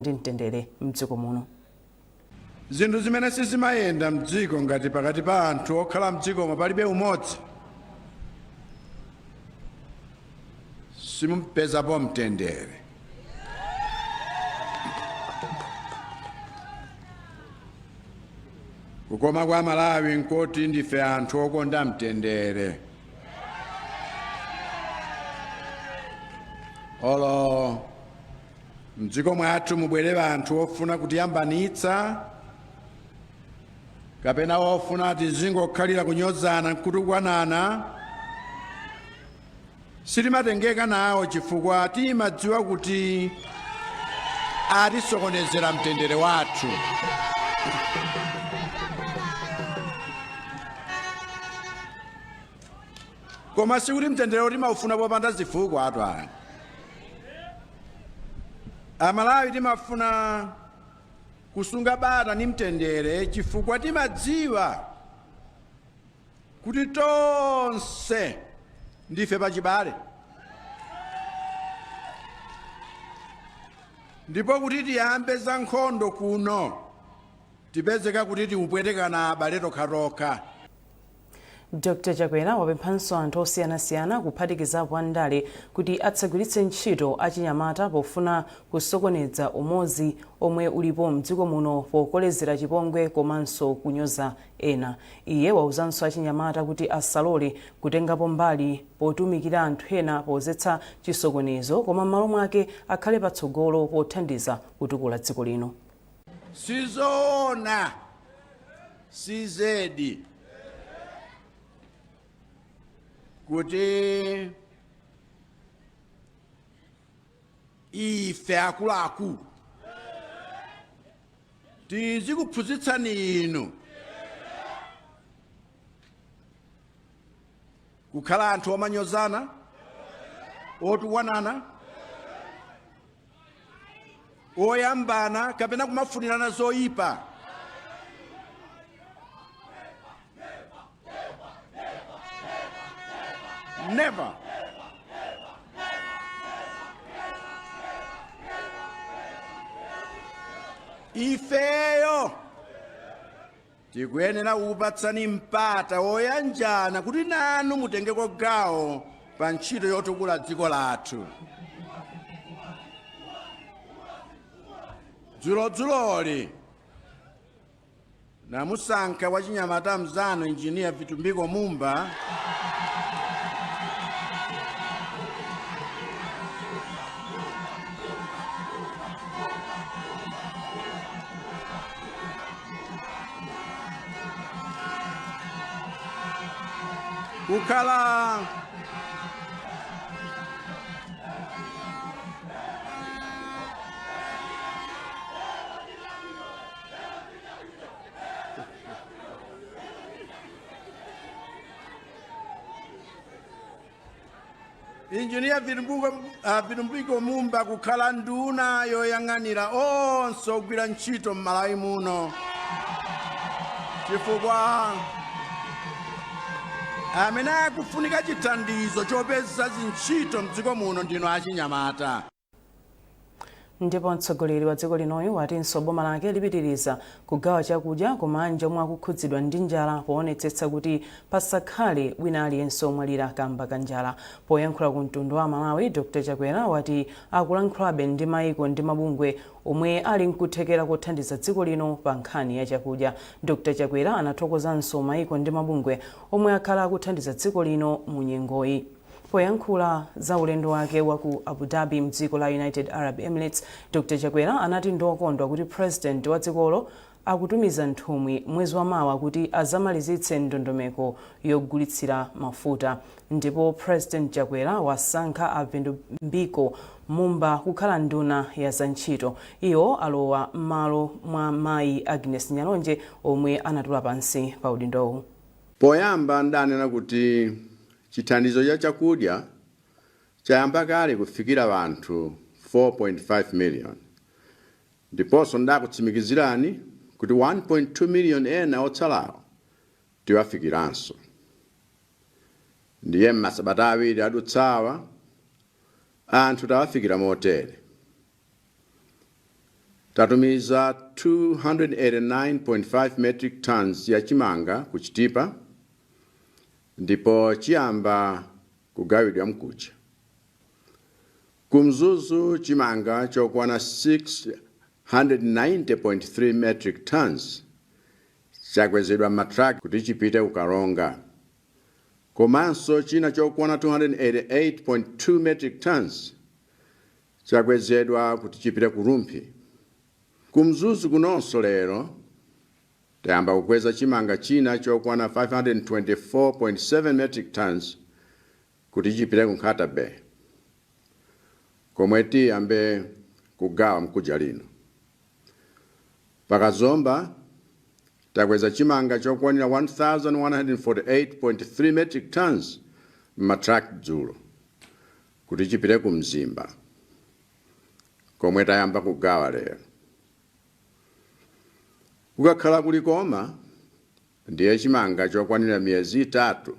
Ndi mtendere mdziko muno. Zinthu zimene sizimayenda mdziko ngati pakati pa anthu okhala mdzikomo palibe umodzi, simupezapo mtendere. Kukoma kwa Malawi nkoti ndife anthu okonda mtendere. Olo mdziko mwathu mubwere anthu ofuna kutiyambanitsa kapena ofuna tizingokhalira kunyozana nkutukwanana, sitimatengeka nawo chifukwa timadziwa kuti atisokonezera mtendere wathu. Koma sikuti mtendere timaufuna popanda zifukwa atu ayi. Amalawi timafuna kusunga bata ndi mtendere chifukwa timadziwa kuti tonse ndife pachibale, ndipo kuti tiyambe za nkhondo kuno tipezeka kuti tikupwetekana abale tokhatokha. Dr Chakwera wapemphanso anthu osiyanasiyana kuphatikizapo andale kuti atsagwiritse ntchito achinyamata pofuna kusokoneza umodzi omwe ulipo mdziko muno pokolezera chipongwe komanso kunyoza ena. Iye wauzanso achinyamata kuti asalole kutengapo mbali potumikira anthu ena podzetsa chisokonezo koma m'malo mwake akhale patsogolo pothandiza kutukula dziko lino. Sizoona, sizedi kuti ife akuluakulu tizikuphunzitsani inu kukhala anthu omanyozana, otukwanana, oyambana kapena kumafunirana zoyipa. Never. Ifeyo tikuyenera kukupatsani mpata woyanjana kuti nanu mutengeko gawo pa ntchito yotukula dziko lathu. Dzulodzuloli namusankha wachinyamata mzanu Injiniya Vitumbiko Mumba kukhala Injiniya Vitumbiko Mumba kukhala nduna yoyang'anira onse ogwira ntchito m'Malawi muno, chifukwa amene akufunika chithandizo chopeza zintchito mdziko muno ndinu achinyamata. Ndipo mtsogoleri wa dziko linoyu watinso boma lake lipitiriza kugawa chakudya ku maanja omwe akukhudzidwa ndi njala poonetsetsa kuti pasakhale wina aliyense omwalira kamba ka njala. Poyankhula ku mtundu wa Amalawi, Dr Chakwera wati akulankhulabe ndi maiko ndi mabungwe omwe ali nkuthekera kothandiza dziko lino pa nkhani ya chakudya. Dr Chakwera anathokozanso maiko ndi mabungwe omwe akhala akuthandiza dziko lino mu nyengoyi. Poyankhula za ulendo wake wa ku Abu Dhabi mdziko la United Arab Emirates, Dr Chakwera anati ndiokondwa kuti President wa dzikolo akutumiza nthumwi mwezi wa mawa kuti azamalizitse ndondomeko yogulitsira mafuta. Ndipo President Chakwera wasankha a Vitumbiko Mumba kukhala nduna ya za ntchito. Iwo alowa mmalo mwa mayi Agnes Nyalonje omwe anatula pansi pa udindowu. Poyamba ndanena kuti chithandizo cha chakudya chayamba kale kufikira anthu 4.5 million ndiponso ndakutsimikizirani kuti 1.2 million ena otsalawo tiwafikiranso. Ndiye m'masabata awiri adutsawa anthu tawafikira motere. Tatumiza 289.5 metric tons ya chimanga ku Chitipa, ndipo chiyamba kugawidwa mkucha. Ku Mzuzu, chimanga chokwana 690.3 metric tons chakwezedwa m'matraki kuti chipite ku Karonga, komanso china chokwana 288.2 metric tons chakwezedwa kuti chipite ku Rumphi. Ku Mzuzu kunonso lero tayamba kukweza chimanga china chokwana 524.7 metric tons kuti chipite ku Nkhata Bay, komwe tiyambe kugawa mkuja lino. Pa Kazomba takweza chimanga chokwanira 1148.3 metric tons m'matraki dzulo kuti chipite ku Mzimba, komwe tayamba kugawa lero. Kukakhala kulikoma, ndiye chimanga chokwanira miyezi 3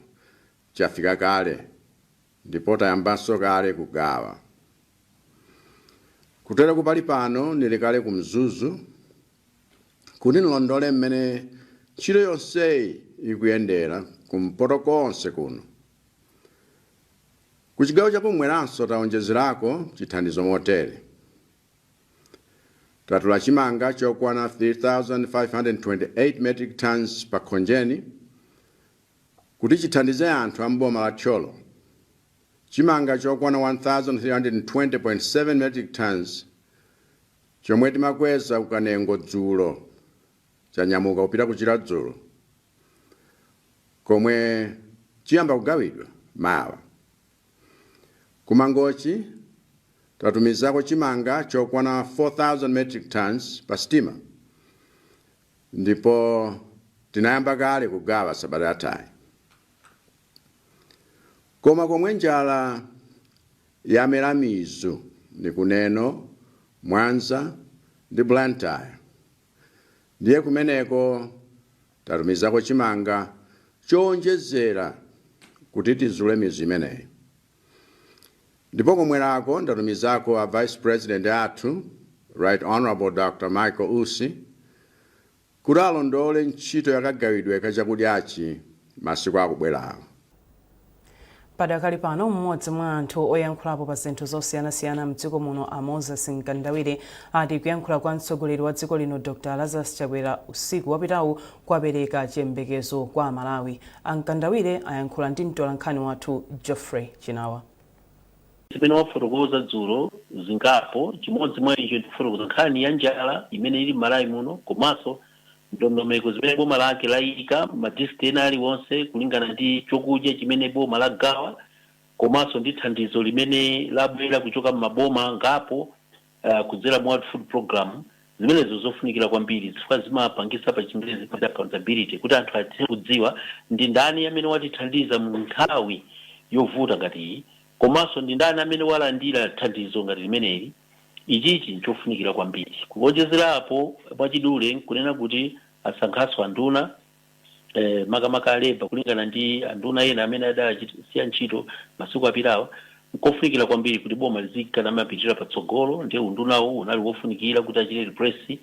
chafika kale, ndipo tayambanso kale kugawa. Kutero kupali pano nili kale ku Mzuzu kuti nilondole mmene ntchito yonseyi ikuyendera kumpoto konse kuno. Ku chigawo chakumweranso taonjezerako chithandizo motere: tatula chimanga chokwana 3528 metric tons pa Khonjeni kuti chithandize anthu a mboma la Thyolo. Chimanga chokwana 1320.7 metric tons chomwe timakweza ku Kanengo dzulo chanyamuka kupita ku Chiradzulu, komwe chiyamba kugawidwa mawa. Kumangochi tatumizako chimanga chokwana 4000 metric tons pa sitima, ndipo tinayamba kale kugawa sabata yathayi. Koma komwe njala yamera mizu ni kuneno, Mwanza ndi Blantyre, ndiye kumeneko tatumizako chimanga chowonjezera kuti tizule mizu imeneyi. Ndipo komwerako ndatumizako a Vice President athu, Right Honorable Dr Michael Usi, kuti alondole ntchito yakagawidwe ka chakudyachi masiku akubwerawo. Padakali pano, mmodzi mwa anthu oyankhulapo pa zinthu zosiyanasiyana mdziko muno, a Moses Mkandawire, ati kuyankhula kwa mtsogoleri wa dziko lino Dr Lazarus Chakwera usiku wapitawu kwapereka chiyembekezo kwa Amalawi. A Mkandawire ayankhula ndi mtolankhani wathu Geoffrey Chinawa. Zimene wafotokoza dzulo zingapo. Chimodzi mwa icho ndikufotokoza nkhani ya njala imene ili m'Malawi muno, komanso ndondomeko zimene boma lake layika madistrict ena aliwonse kulingana ndi chokudya chimene boma lagawa, komanso ndi thandizo limene labwera kuchoka m'maboma ngapo kudzera mu World Food Program. Zimenezo zofunikira kwambiri chifukwa zimapangisa pa Chingerezi accountability, kuti anthu athe kudziwa ndi ndani amene watithandiza mu nthawi yovuta ngati iyi, komanso ndi ndani amene walandira thandizo ngati limeneli. Ichichi nchofunikira kwambiri. Kuonjezerapo, mwachidule nkunena kuti asankhaso anduna, makamaka a labour, kulingana ndi anduna ena amene adasiya ntchito masiku apitawo. Nkofunikira kwambiri kuti boma lizikana mapitirira patsogolo, ndiye undunawo unali wofunikira kuti achite replace.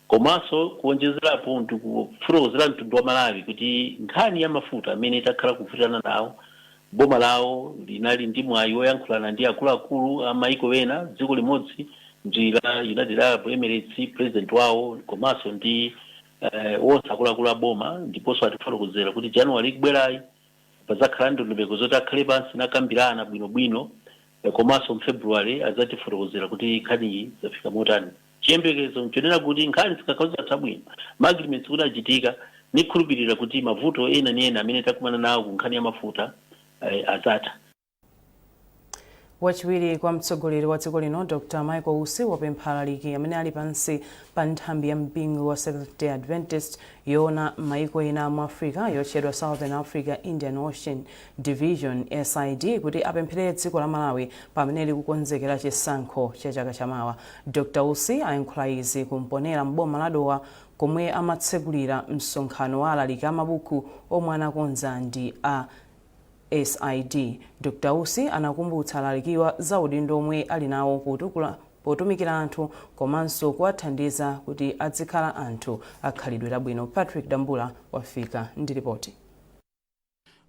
Komanso kuonjezerapo ndikufotokozera mtundu wa Malawi kuti nkhani ya mafuta amene takhala kuvutirana nawo, boma lawo linali ndi mwayi woyankhulana ndi akuluakulu a maiko ena. Dziko limodzi ndi la United Arab Emirates, president wawo komanso ndi wonse akuluakulu a boma, ndiponso atifotokozera kuti January ikubwerayi pazakhala ndondomeko zoti akhale pansi nakambirana bwinobwino, komanso mFebruary adzatifotokozera kuti nkhaniyi zafika motani. Chiyembekezo nchonena kuti nkhani zikakhala zatha bwino, ma agreements kuti achitika, nikhulupirira kuti mavuto ena ni ena amene takumana nawo ku nkhani ya mafuta azatha. Wachiwiri kwa mtsogoleri wa dziko lino Dr Michael Usi wapempha alaliki amene ali pansi pa nthambi ya mpingo wa Seventh Day Adventist yoona maiko ena mu Africa yotchedwa Southern Africa Indian Ocean Division, SID, kuti apempherere dziko la Malawi pamene likukonzekera chisankho cha chaka chamawa. Dr Usi ayankhula izi kumponera mboma la Dowa, komwe amatsegulira msonkhano wa alaliki amabuku omwe anakonza ndi a SID. Dr Usi anakumbutsa alalikiwa za udindo omwe ali nawo potukula. Potumikira anthu komanso kuwathandiza kuti adzikhala anthu akhalidwe labwino. Patrick Dambula wafika ndi ripoti.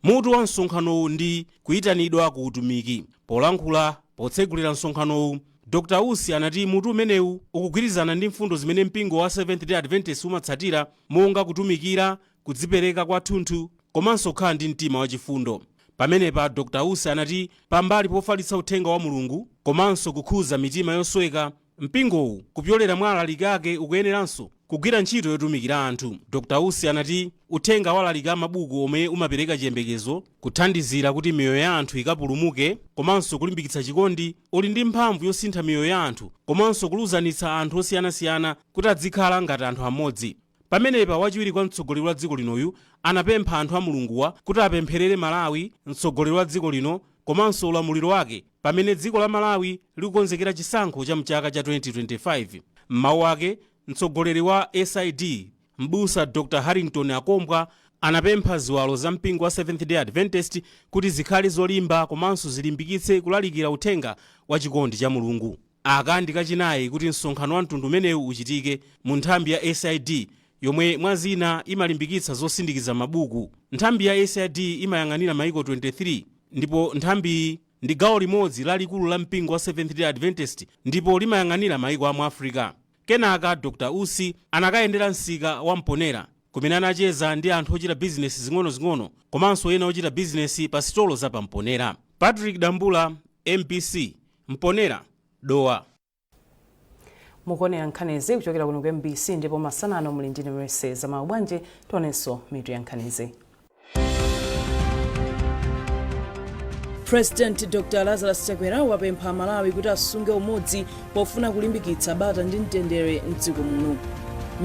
Mutu wa msonkhanowu ndi kuyitanidwa ku utumiki. Polankhula potsegulira msonkhanowu, Dr Usi anati mutu umenewu ukugwirizana ndi mfundo zimene mpingo wa Seventh Day Adventist umatsatira, monga kutumikira, kudzipereka kwathunthu komanso kukhala ndi mtima wachifundo. Pamenepa Dr Usi anati pambali pofalitsa uthenga wa Mulungu komanso kukhuza mitima yosweka, mpingowu kupyolera mwa alaliki ake ukuyeneranso kugwira ntchito yotumikira anthu. Dr Usi anati uthenga wa alaliki amabuku omwe umapereka chiyembekezo, kuthandizira kuti miyoyo ya anthu ikapulumuke komanso kulimbikitsa chikondi, uli ndi mphamvu yosintha miyoyo ya anthu komanso kuluzanitsa anthu osiyanasiyana kuti adzikhala ngati anthu amodzi. Pamenepa wachiwiri kwa mtsogoleri wa dziko linoyu anapempha anthu a Mulunguwa kuti apempherere Malawi, mtsogoleri wa dziko lino komanso ulamuliro wake pamene dziko la Malawi likukonzekera chisankho cha mchaka cha 2025. M'mawu ake, mtsogoleri wa SID, Mbusa Dr Harrington Akombwa, anapempha ziwalo za mpingo wa Seventh Day Adventist kuti zikhale zolimba komanso zilimbikitse kulalikira uthenga wa chikondi cha Mulungu. Aka ndi kachinayi kuti msonkhano wa mtundu umenewu uchitike mu nthambi ya SID, yomwe mwa zina imalimbikitsa zosindikiza mabuku. Nthambi ya SID imayang'anira maiko 23, ndipo nthambiyi ndi gawo limodzi lalikulu la mpingo wa Seventh Day Adventist ndipo limayang'anira maiko amu Africa. Kenaka Dr Usi anakayendera msika wa Mponera, kumene anacheza ndi anthu ochita bizinesi zing'onozing'ono komanso ena ochita bizinesi pa sitolo za pamponera. Patrick Dambula, MBC, Mponera, Dowa. Mukuonera nkhanizi kuchokera kuno ku MBC, ndipo masanano muli ndine Mercy Zamawu. Bwanji tionenso mitu ya nkhanizi. President Dr Lazarus Chakwera wapempha Malawi kuti asunge umodzi pofuna kulimbikitsa bata ndi mtendere mdziko muno.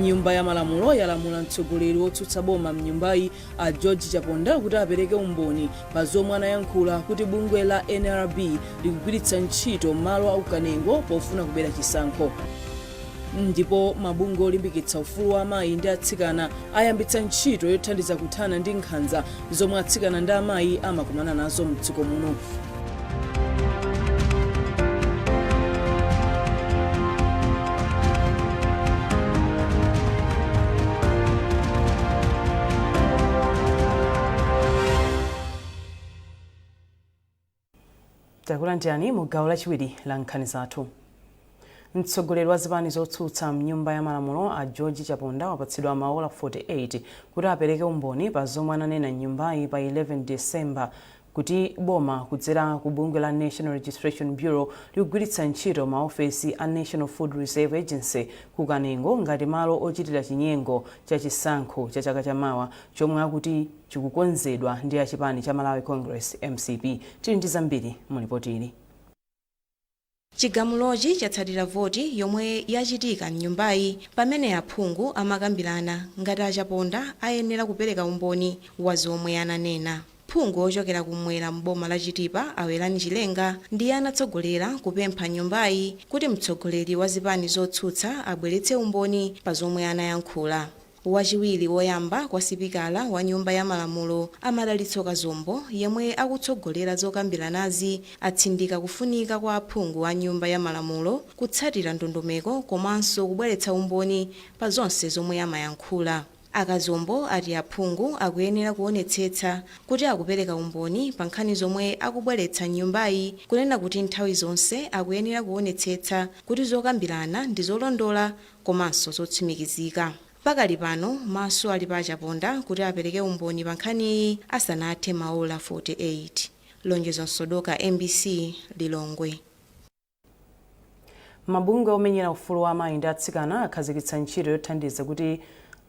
Nyumba ya Malamulo yalamula mtsogoleri wotsutsa boma mnyumbayi, a George Chaponda, kuti apereke umboni pa zomwe anayankhula kuti bungwe la NRB likugwiritsa ntchito malo aukanengo pofuna kubera chisankho. Ndipo mabungwe olimbikitsa ufulu wa amayi ndi atsikana ayambitsa ntchito yothandiza kuthana ndi nkhanza zomwe atsikana ndi amayi amakumana nazo mdziko muno. Takulandirani mu gawo lachiwiri la nkhani zathu. Mtsogoleri wa zipani zotsutsa mnyumba ya Malamulo, a George Chaponda, wapatsidwa maola 48 kuti apereke umboni pa zomwe ananena mnyumbayi pa 11 December kuti boma kudzera ku bungwe la National Registration Bureau likugwiritsa ntchito maofesi a National Food Reserve Agency ku Kanengo ngati malo ochitira chinyengo cha chisankho cha chaka chamawa, chomwe akuti chikukonzedwa ndi achipani cha Malawi Congress, MCP. Tili ndi zambiri mu ripoti ili. Chigamulochi chatsatira voti yomwe yachitika mnyumbayi pamene aphungu amakambirana ngati a Chaponda ayenera kupereka umboni wa zomwe ananena. Phungu ochokera kumwera m'boma la Chitipa, a Werani Chilenga, ndiye anatsogolera kupempha nyumbayi kuti mtsogoleri wa zipani zotsutsa abweretse umboni pa zomwe anayankhula. Wachiwiri woyamba kwa sipikala wa Nyumba ya Malamulo, a Madalitso Kazombo, yemwe akutsogolera zokambiranazi, atsindika kufunika kwa aphungu a Nyumba ya Malamulo kutsatira ndondomeko komanso kubweretsa umboni pa zonse zomwe amayankhula. A Kazombo ati aphungu akuyenera kuonetsetsa kuti akupereka umboni pa nkhani zomwe akubweretsa m'nyumbayi, kunena kuti nthawi zonse akuyenera kuonetsetsa kuti zokambirana ndi zolondola komanso zotsimikizika. Pakali pano maso ali pa a Chaponda kuti apereke umboni pa nkhaniyi asanathe maola 48. Lonjezo Msodoka, MBC, Lilongwe. Mabungwe omenyera ufulu wa amayi ndi atsikana akhazikitsa ntchito yothandiza kuti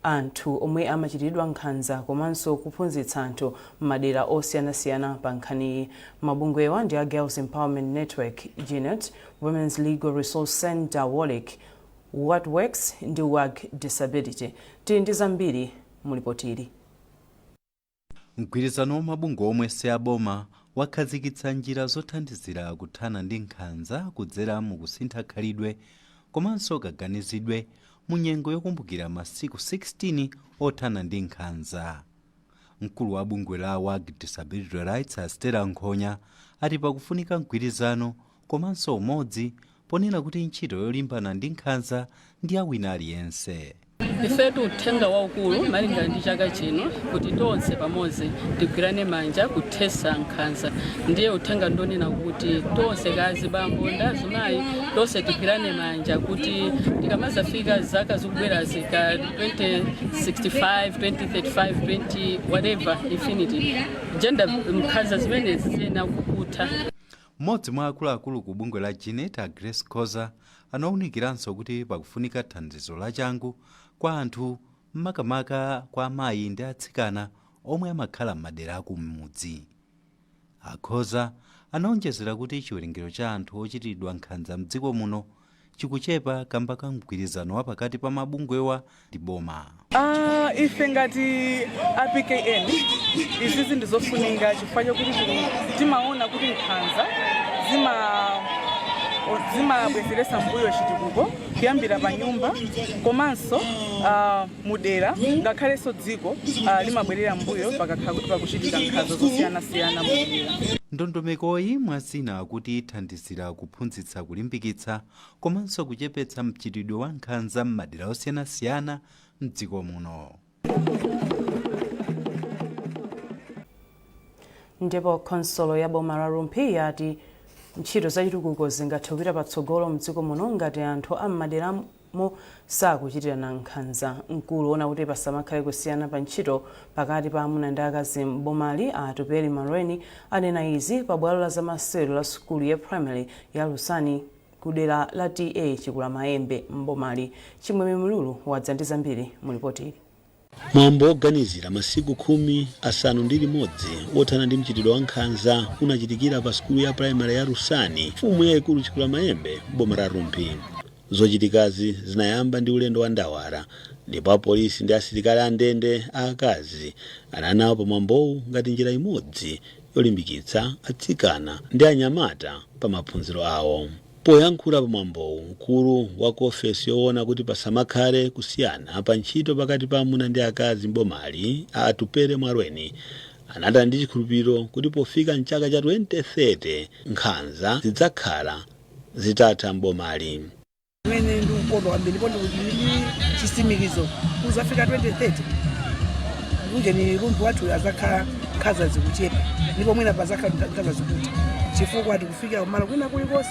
anthu omwe amachitiridwa nkhanza komanso kuphunzitsa anthu m'madera osiyanasiyana pa nkhaniyi. Mabungwewa ndi a Girls Empowerment Network, GENET, Women's Legal Resource Centre, WOLREC, What Works ndi WAG Disability. Tili ndi zambiri mu ripoti ili. Mgwirizano wa mabungwe omwe si aboma wakhazikitsa njira zothandizira kuthana ndi nkhanza kudzera mu kusintha khalidwe komanso kaganizidwe mu nyengo yokumbukira masiku 16 othana ndi nkhanza. Mkulu wa bungwe la WAG Disability Rights, a Stella Nkhonya, ati pakufunika mgwirizano komanso umodzi. Ponena kuti ntchito yolimbana ndi nkhanza ndi ya wina aliyense. Ifetu uthenga waukulu malingana ndi chaka chino kuti tonse pamodzi tigwirane manja kuthetsa nkhanza. Ndiye uthenga ndonena kuti tonse, kazi bambo ndi azimayi, tonse tigwirane manja kuti tikamazafika zaka zikubwerazi ka 2065, 2035, 20 whatever infinity, gender nkhanza zimenezi ziyenera kutha. Mmodzi mwa akuluakulu ku bungwe la GENET, a Grace Khoza, anawunikiranso kuti pakufunika thandizo lachangu kwa anthu, makamaka kwa amayi ndi atsikana omwe amakhala m'madera akumudzi. Akhoza anaonjezera kuti chiwerengero cha anthu ochitidwa nkhanza mdziko muno chikuchepa kamba ka mgwirizano wa pakati pa mabungwewa ndi boma. Ife ngati APKN, izizi ndizofunika chifukwa chokuti timaona kuti nkhanza zimabwezeretsa mbuyo chitukuko, kuyambira pa nyumba komanso mudera, ngakhalenso dziko limabwerera mbuyo pakakhala kuti pakuchitika nkhanza zosiyanasiyana mudera. Ndondomekoyi mwazina akuti ithandizira kuphunzitsa, kulimbikitsa komanso kuchepetsa mchitidwe wa nkhanza m'madera osiyanasiyana mdziko muno. Ndipo khonsolo ya boma la Rumphi yati ntchito zachitukuko zingathe kupita patsogolo mdziko muno ngati anthu am'maderamo sakuchitirana nkhanza. Mkulu woona kuti pasamakhale kusiyana pa ntchito pakati pa amuna ndi akazi m'bomali, a Tupeli Marweni, anena izi pa bwalo la zamasewero la sukulu ya primary ya Lusani kudera la TA Chikulamayembe m'bomali. Chimwemwe Mululu wadza ndi zambiri mu ripoti ili. Mwambo woganizira masiku 61 wothana ndi mchitidwe wa nkhanza unachitikira pa sukulu ya primary ya Rusani, mfumu yayikulu Chikulamayembe, boma la Rumphi. Zochitikazi zinayamba ndi ulendo wa ndawala, ndipo apolisi ndi asilikali a ndende aakazi anali nawo pa mwambowu ngati njira imodzi yolimbikitsa atsikana ndi anyamata pa maphunziro awo. Poyankhula pa mwambowu, mkulu wa ku ofesi yoona kuti pasamakhale kusiyana pa ntchito pakati pa amuna ndi akazi m'bomali, a Atupele Mwalweni, anati ndi chikhulupiriro kuti pofika mchaka cha 2030 nkhanza zidzakhala zitatha m'bomali. Imene ndikukondwa kwambiri ndipo ndili chitsimikizo kuzafika 2030 uje Rumphi wathu azakhala nkhanza zikuchepa, ndipo mwina pazakhala nkhanza zikutha chifukwa tikufika kumalo kwina kulikonse.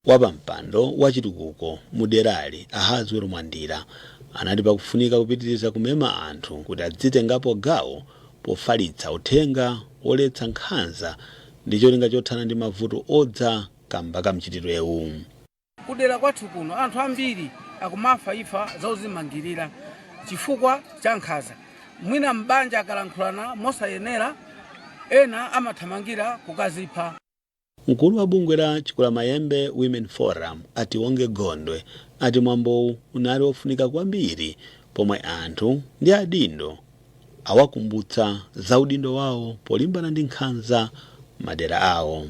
Wapampando wa chitukuko muderali, Ahazwero Mwandira, anati pakufunika kupitiriza kumema anthu kuti adzitengapo gawo pofalitsa uthenga woletsa nkhanza ndi cholinga chothana ndi mavuto odza kamba ka mchitidwewu. Kudera kwathu kuno anthu ambiri akumafa imfa zauzimangirira chifukwa cha nkhanza. Mwina mbanja akalankhulana mosayenera, ena amathamangira kukazipha. Mkulu wa bungwe la Chikulamayembe Women Forum, Atiwonge Gondwe, ati mwambowu unali wofunika kwambiri pomwe anthu ndi adindo awakumbutsa za udindo wawo polimbana ndi nkhanza madera awo.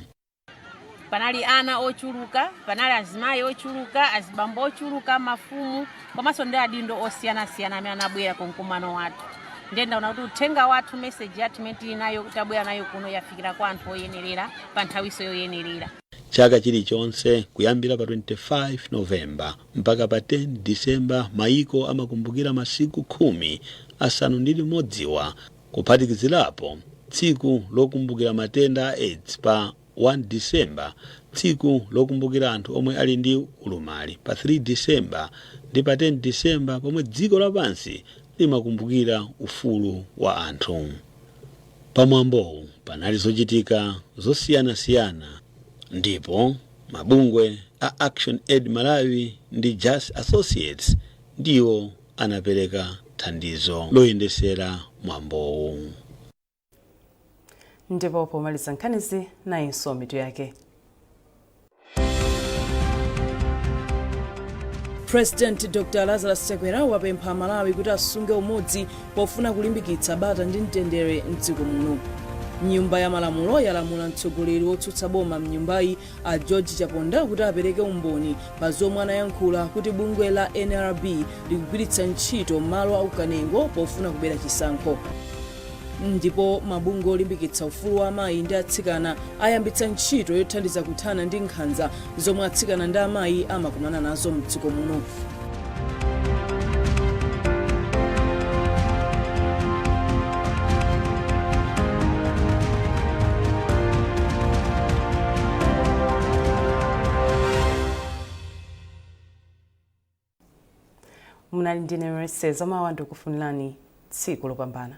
Panali ana ochuluka, panali azimayi ochuluka, azibambo ochuluka, mafumu komanso ndi adindo osiyanasiyana amene anabwera ku mkumano wathu. Ndiye ndaona kuti uthenga wathu, message yathu imene tili nayo, tabwera nayo kuno, yafikira kwa anthu oyenerera pa nthawinso yoyenerera. Chaka chilichonse kuyambira pa 25 Novemba mpaka pa 10 Disemba, mayiko amakumbukira masiku 61wa, kuphatikizirapo tsiku lokumbukira matenda a AIDS pa 1 Disemba, tsiku lokumbukira anthu omwe ali ndi ulumali pa 3 Disemba, ndi pa 10 Disemba pomwe dziko lapansi limakumbukira ufulu wa anthu. Pamwambowu panali zochitika zosiyanasiyana, ndipo mabungwe a Action Aid Malawi ndi Just Associates ndiwo anapereka thandizo loyendesera mwambowu. Ndipo pomaliza nkhanizi, nayinso mitu yake. President Dr Lazarus Chakwera wapempha Malawi kuti asunge umodzi pofuna kulimbikitsa bata ndi mtendere mdziko muno. Nyumba ya Malamulo yalamula mtsogoleri wotsutsa boma mnyumbayi, a George Chaponda, kuti apereke umboni pa zomwe anayankhula kuti bungwe la NRB likugwiritsa ntchito malo a ukanengo pofuna kubera chisankho. Ndipo mabungwe olimbikitsa ufulu wa amayi ndi atsikana ayambitsa ntchito yothandiza kuthana ndi nkhanza zomwe atsikana ndi amayi amakumana nazo mdziko muno. Munali ndine Mercy Zamawa, ndikufunirani tsiku lopambana.